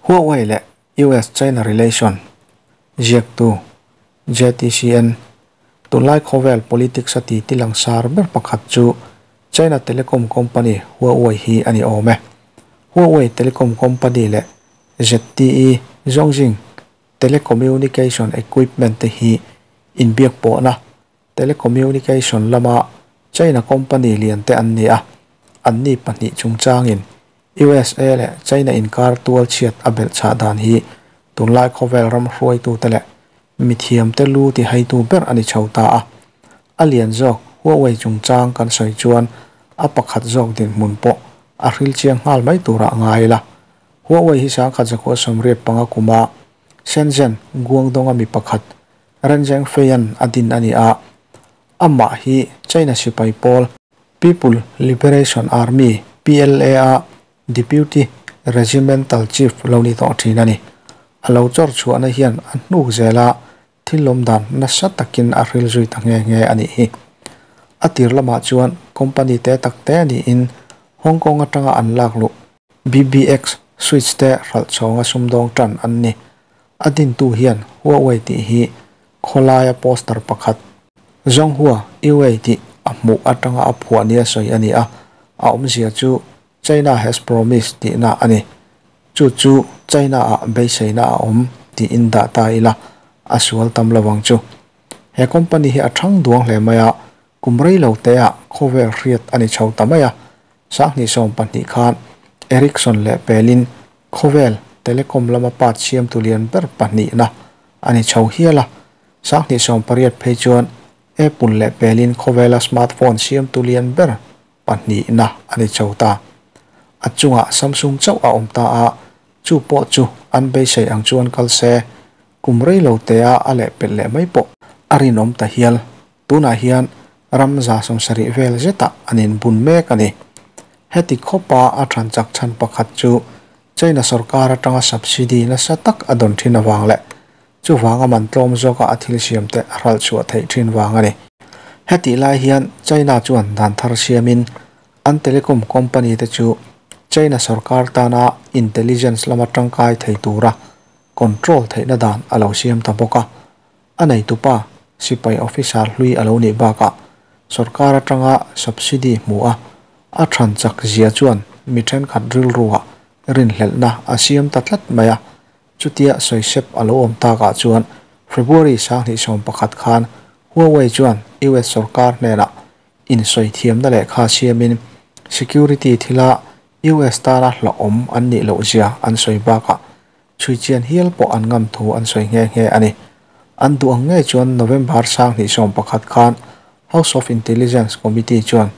Huawei leh US-China relation ziaktu JTCN, Tunlai khawvel politics a ti tilangsar ber pakhat chu China telecom company Huawei hi a ni awm e. Huawei telecom company leh ZTE, Zhongxing Telecommunication Equipment te hi inbiak pawhna telecommunication lama China company lian te an ni a, anni pahnih chungchangin USA leh China inkar tual chhiat a belh chhah dan hi tunlai khawvel ram hruaitute leh mithiamte lu tihaitu ber a ni chho ta a. A lian zawk Huawei chungchang kan sawi chuan a pakhat zawk dinhmun pawh a hril chiang nghal mai turah ngai ila. Huawei hi 1985 kuma Shenzhen, Guangdong-a mi pakhat Ren Zhengfei-a'n a din a ni a, amah hi China sipai pawl, People Liberation Army, PLA, a Deputy Regimental Chief lo ni tawh thin a ni. A lo chawr chhuahna hian a hnuk zela thil awm dan nasa takin a hril zui ta nghe nghe a nih hi. A tir lamah chuan company te tak te niin Hong Kong atanga an lak luh BBX switch te hralh chhawnga sumdawng tan an ni. A dintu hian Huawei tih hi khawlaia poster pakhat Zhonghua Yuwei tih a hmuh atanga a phuah nia sawi a ni a, a awmzia chu China has promised tihna a ni. Chu chu China-ah beiseina a awm tiin dah ta ila a sual tam lo ang chu. He company hi a thang duang hle mai a, kum rei lo teah khawvel hriat a ni chho ta mai a. 2012 khan Ericsson leh pelin khawvel telecom lama part siamtu lian ber pahnihna a ni chho hial a. 2018 phei chuan Apple leh pelin khawvela smartphone siamtu lian ber pahnihna a ni chho ta. A chungah Samsung chauh a awm ta a, chu pawh chu an beisei ang chuan kal se, kum rei lo tea a leh pelh leh mai pawh a rinawm ta hial. Tunah hian ram 70 vel zetah an inbun mek a ni. Heti khawpa a than chak chhan pakhat chu China sorkar atanga subsidy nasa tak a dawn thin avang leh chuvanga man tlawm zawka a thil siamte a hralh chhuah theih thin vang a ni. Hetih lai hian China chuan dan thar siamin an telecom company te chu China sorkar tana intelligence lama tangkai thei tura control theihna dan a lo siam ta bawk a. A neitupa sipai officer hlui a lo nih bakah sorkar atanga subsidy hmu a, a than chak zia chuan mi thenkhat rilruah rinhlelhna a siam ta tlat mai a. Chutia sawisep a lo awm takah chuan February 2011 khan Huawei chuan US sorkar hnenah insawi thiamna lehkha siamin security thila US tana hlauhawm an nih loh zia an sawi bakah chhuichian hial pawh an ngam thu an sawi nghe nghe a ni. An duh ang ngei chuan November 2011 khan House of Intelligence Committee chuan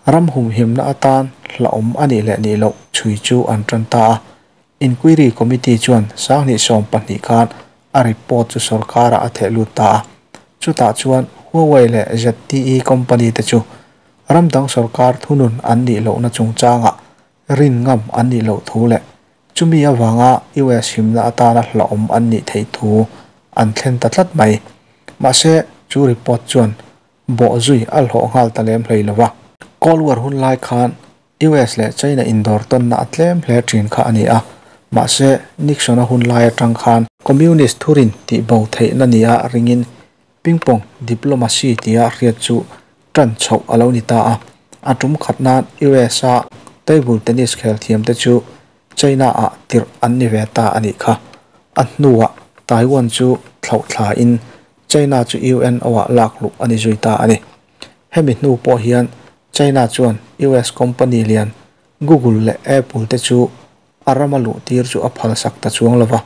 ram humhimna atan hlauhawm a nih leh nih loh chhui chu an tan ta a. Inquiry Committee chuan 2012 khan a report chu sorkarah a theh lut ta a. Chutah chuan Huawei leh ZTE company te chu ram dang sorkar thunun an nih lohna chungchangah rin ngam an nih loh thu leh chumi awanga US himna atana hlauhawm an nih theih thu an thlen ta tlat mai. Mahse chu report chuan bawh zui a hlawh nghal ta lem hlei lova. Cold War hun lai khan US leh China indawr tawnna a tlem hle thin kha a ni a. Mahse Nixon a hun lai atang khan Communist thurin tih bo theihna nia ringin ping pong diplomacy tia hriat chu tan chhoh a lo ni ta a. A tum khat nan US a table tennis khel thiam te chu China a tirh an ni ve ta a nih kha. A hnuah Taiwan chu thlauh thla in China chu UNO ah lak luh a ni zui ta a ni. Hemi hnu pawh hian China chuan US company lian Google leh Apple te chu a rama luh tir chu a phal sak ta chuang lova.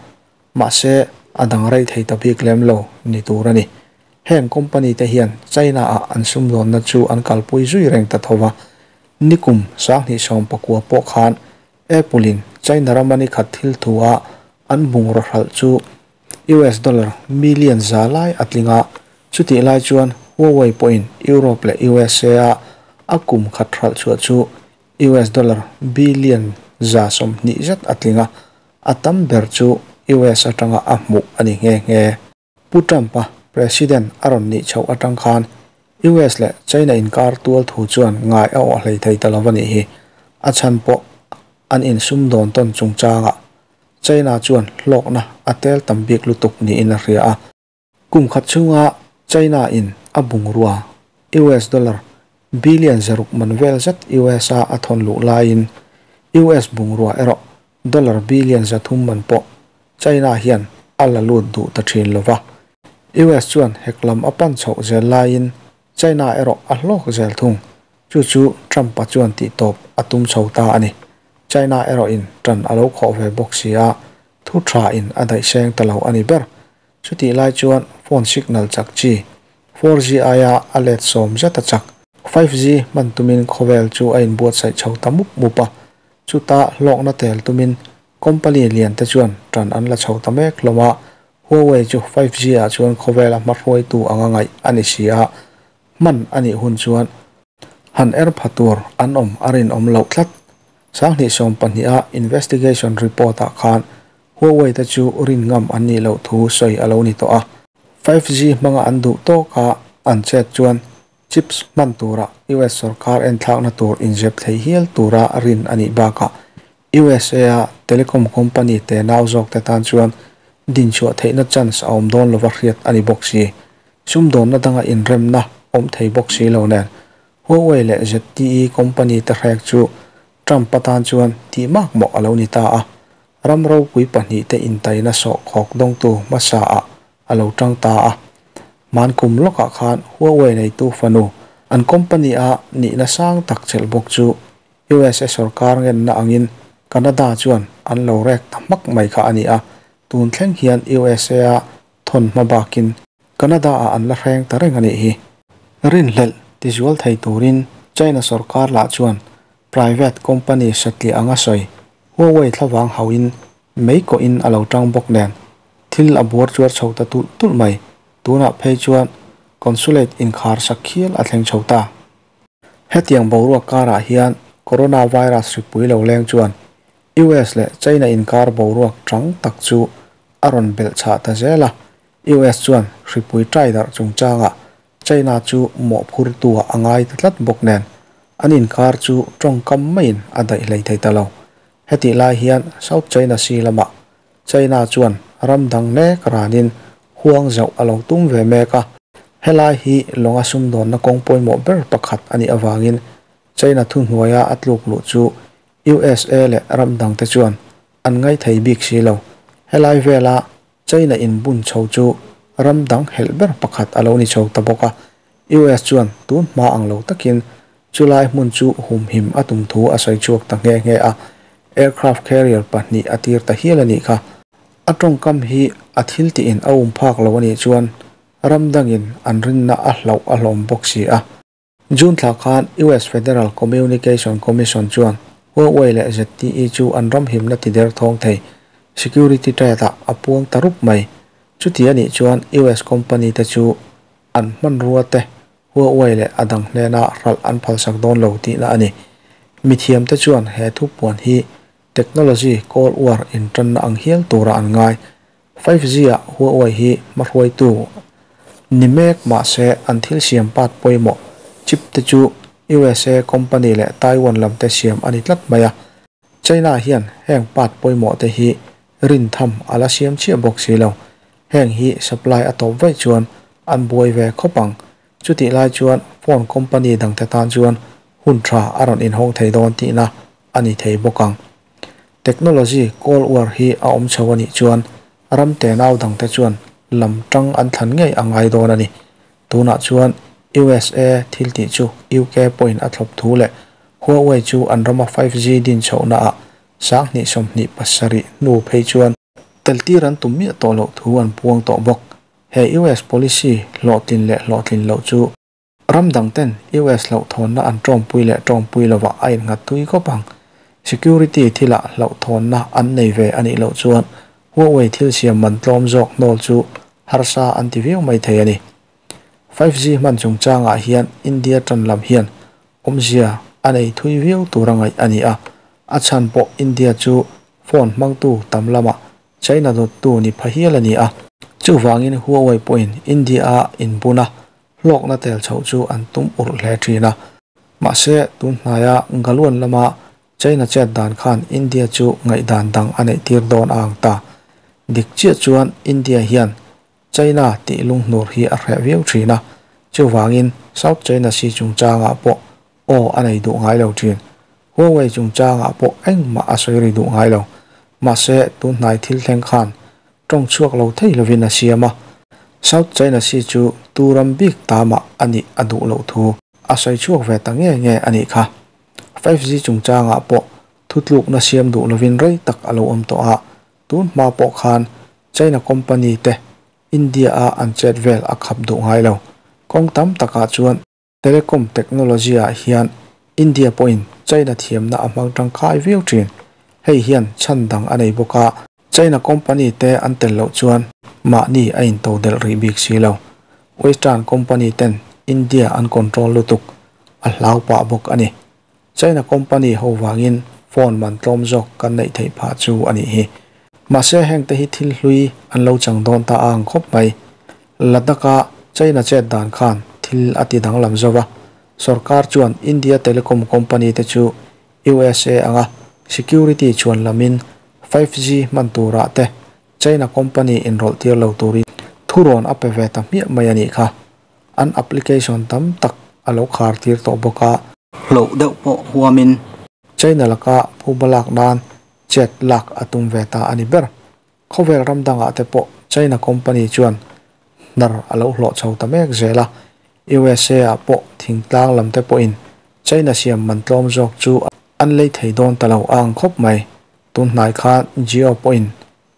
Mahse a dang rei thei ta bik lem lo ni tur a ni. Heng company te hian China ah an sumdawnna chu an kalpui zui reng ta thova. Nikum 2019 pawh khan Apple in China rama ni khat thil thu a an bungraw hralh chu US dollar million za lai a tlinga. Chutih lai chuan Huawei pawhin Europe leh USA a a kum khat hralh chhuah chu US dollar billion 120 zet a tlinga. A tam ber chu US atanga a hmuh a ni nghe nghe. Pu Trump a president a rawn nih chhoh atang khan US leh China inkar tual thu chuan ngai a awh hlei thei ta lova nih hi. A chhan pawh an insum dawn tawn chungchangah. China chuan hlawkna a tel tam bik lutuk niin a hria a. Kum khat chhunga China in a bungrua US dollar billion 6 man vel zet USA a thawn luh laiin US bungrua erawh dollar billion 300 man pawh China hian a la lut duh ta thin lova. US chuan heklam a pan chhoh zel laiin China erawh a hlawk zel thung. Chu chu Trump-a chuan tihtawp a tum chho ta a ni. China erawhin tan a lo khawh ve bawk si a, thu tha in a daih seng ta lo a ni ber. Chutih lai chuan phone signal chak chi 4G aia a let 10 zet a chak 5G hman tumin khawvel chu a inbuatsaih chho ta mup mup a. Chuta hlawkna tel tumin company lian te chuan tan an la chho ta mek hlawm a. Huawei chu 5G ah chuan khawvel a hmahruaitu anga ngaih a ni si a, hman a nih hun chuan han er pha tur an awm a rinawm loh tlat. 2022 a investigation report ah khan Huawei te chu rin ngam an nih loh thu sawi a lo ni tawh a. 5G hmanga an duh tawk a an chet chuan chips hman tura US sarkar enthlakna tur inzep thei hial tura rin a nih bakah USA a telecom company te nau zawk te tan chuan din chhuah theihna chance a awm dawn lova hriat a ni bawk si. Sumdawnna danga inremna awm thei bawk si lo nen Huawei leh ZTE company te hrek chu Trump atan chuan tih mak mawh a lo ni ta a. Ram ropui pahnih te intaina sawh khawk dawngtu hmasa ah a lo tang ta a. Man kum lawkah khan Huawei neitu fanu an company a nihna sang tak chelh bawk chu USA sarkar ngenna angin Canada chuan an lo rek ta hmak mai kha a ni a. Tun thleng hian USA a thawn hma bakin Canada ah an la hreng ta reng a nih hi. Rinhlelh tizual thei turin China sarkar lah chuan private company satliah anga sawi Huawei thlavang hauhin mei kawhin a lo tang bawk nen thil a buar chuar chho ta tulh tulh mai. Tunah phei chuan consulate inkhar sak khial a thleng chho ta. Hetiang boruak karah hian coronavirus hripui lo leng chuan US leh China inkar boruak tang tak chu a rawn belh chhah ta zel a. US chuan hripui tai darh chungchangah China chu mawhphur tu ah a ngai ta tlat bawk nen an inkar chu tawngkam maiin a daih hlei thei ta lo. Hetih lai hian South China Sea lamah China chuan ram dang mek ranin huang zauh a lo tum ve mek a. Helai hi lawnga sumdawnna kawng pawimawh ber pakhat a nih avangin China thu hnuaia a tluk luh chu USA leh ram dang te chuan an ngai thei bik si lo. Helai vela China in bun chho chu ram dang helh ber pakhat a lo ni chho ta bawk a. US chuan tun hma ang lo takin chulai hmun chu humhim a tum thu a sawi chhuak ta nghe nghe a. Aircraft carrier pahnih a tir ta hial a nih kha. A tawngkam hi a thil tiin a um phak lo a nih chuan ram dangin an rinna a hlauh a hlawm bawk si a. June thla khan US Federal Communication Commission chuan Huawei leh ZTE chu an ram himna ti der thawng thei security threat ah a puang ta rup mai. Chuti a nih chuan US company te chu an hmanrua te Huawei leh a dang hnena hralh an phalsak dawn lo tihna a ni. Mithiam te chuan he thu puan hi technology Cold War intanna ang hial tura an ngai. 5G ah Huawei hi hmahruaitu ni mek mahse an thil siam pat pawimawh chip te chu USA company leh Taiwan lam te siam a ni tlat mai a. China hian heng pat pawimawh te hi rin tham a la siam chiah bawk si lo. Heng hi supply a tawp vaih chuan an buai ve khawp ang. Chutih lai chuan phone company dang te tan chuan hun tha a rawn inhawng thei dawn tihna a ni thei bawk ang. Technology Cold War hi a awm chho a nih chuan ram te nau dang te chuan lam tang an thlan ngei a ngai dawn a ni. Tunah chuan USA thil tih chu UK pawhin a thlawp thu leh Huawei chu an rama 5G din chhohna ah 2027 hnu phei chuan tel tir an tum miah tawh loh thu an puang tawh bawk. He US policy hlawhtlin leh hlawhtlin loh chu ram dang ten US hlauh thawnna an tawmpui leh tawmpui lova a innghat tui khawp ang. Security thilah hlauh thawnna an nei ve a nih loh chuan Huawei thil siam man tlawm zawk hnawl chu harsa an ti viau mai thei a ni. 5G hman chungchangah hian India tan lam hian awmzia a nei thui viau tura ngaih a ni a. A chhan pawh India chu phone hmangtu tam lamah China dawttu ni pha hial a ni a. Chuwangin Huawei pawhin India a inbuna hlawkna tel chho chu an tum urh hle thin a. Mahse tun hnaia Galwan lama China chet dan khan India chu ngaihdan dang a neih tir dawn a ang ta. Dik chiah chuan India hian China tih lunghnur hi a hreh viau thin a, chuvangin South China Sea chungchangah pawh aw a nei duh ngai lo thin. Huawei chungchangah pawh engmah a sawi ri duh ngai lo. Mahse, tun hnai thil thleng khan tawng chhuak lo thei lovin a siam a, South China Sea chu tu ram bik ta mah a nih a duh loh thu a sawi chhuak ve ta nge nge a nih kha. 5G chungchangah pawh thutlukna siam duh lovin rei tak a lo awm tawh a, tun hma pawh khan China company te India a an chet vel a khap duh ngai lo. Kawng tam takah chuan Telecom technology ah hian India pawhin China thiamna a hmang tangkai viau thin. Hei hian chhan dang a nei bawk a, China company te an tel loh chuan mahni a intodelh rih bik si lo. Western company ten India an control lutuk a hlau pah bawk a ni. China company ho vangin phone man tlawm zawk kan neih theih phah chu a nih hi. Mahse hengte hi thil hlui an lo chang dawn ta ang khawp mai. Ladakh-a China chet dan khan thil a ti danglam zo va, sorkar chuan India telecom company te chu USA anga security chhuan lamin 5G hman turah te China company inrawlh tir lo turin thurawn a pe ve ta hmiah mai a nih kha. An application tam tak a lo khar tir tawh bawk a. Hlauh deuh pawh huamin China laka phuba lak nan chet lak a tum ve ta a ni ber. Khawvel ram dangah te pawh China company chuan hnar a lo hlawh chho ta mek zel a, USA ah pawh thingtlang lam te pawhin China siam man tlawm zawk chu an lei thei dawn ta lo a ang khawp mai. Tun hnai khan Jio pawhin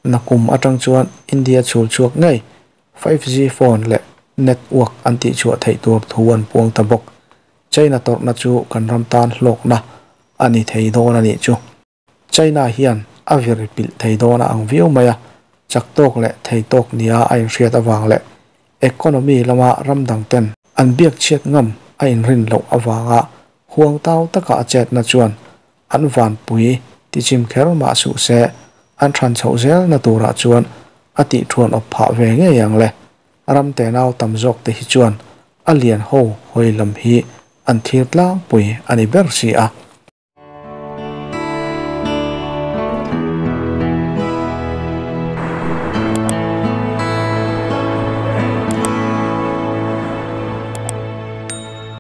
nakum atang chuan India chhul chhuak ngei 5G phone leh network an tihchhuah theih tur thu an puang ta bawk. China tawrhna chu kan ram tan hlawkna a ni thei dawn a nih chu. China hian a vir pilh thei dawn a ang viau mai a, chak tawk leh thei tawk nia a inhriat avang leh economy lama ram dang ten an biak chhiat ngam a inrin loh avanga huang tau taka a chetna chuan an vanpui tichim kher mah suh se an than chhoh zelna turah chuan a tih thuan awp phah ve ngei ang le. Ram tenau tam zawk te hi chuan a lian ho hawi lam hi an thir tlangpui a ni ber si a.